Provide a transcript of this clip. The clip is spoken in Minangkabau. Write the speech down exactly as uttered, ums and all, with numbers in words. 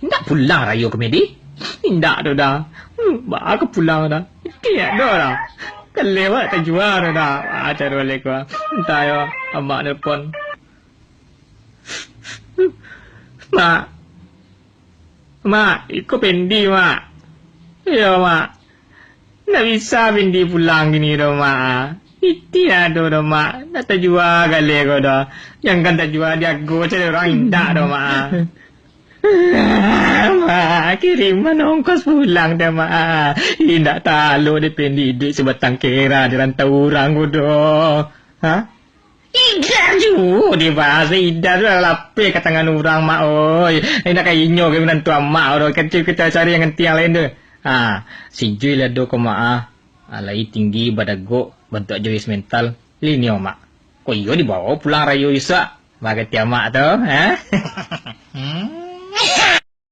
Indak pulang rayo ko, Medi? Indak doh, Da. Hmm, baa ka pulang, Da? Kiyek doh, Da. Kaleh awak tajua doh, Da. Ah, caro leko. Antah yo, amak nelpon. Mak. Mak, iko Pendi, Mak. Iyo, Mak. Ndak bisa Pendi pulang kini doh, Mak. Pitih ado doh, Mak. Ndak tajua kaleh ko doh. Jankan tajua diago cari urang, indak doh, Mak. Mak, kiriman ongkos pulang dek, Mak. Indak talok dek Pendi iduik sabatang kera di rantau urang ko doh. Ha? Idak juo dibahaso, Ida tu lah lapeh ka tangan urang, Mak, oi. Indak ka inyo ka minantu amak, oi. Kecil kita cari yang ganti yang lain tu. Ha, si Jui lah do ko, Mak, ah. Ah, lai tinggi, badagok, bantuak jawis mental. Linio, Mak. Ko iyo dibawa pulang rayo isak. Bagati amak tu, ha? Hmm.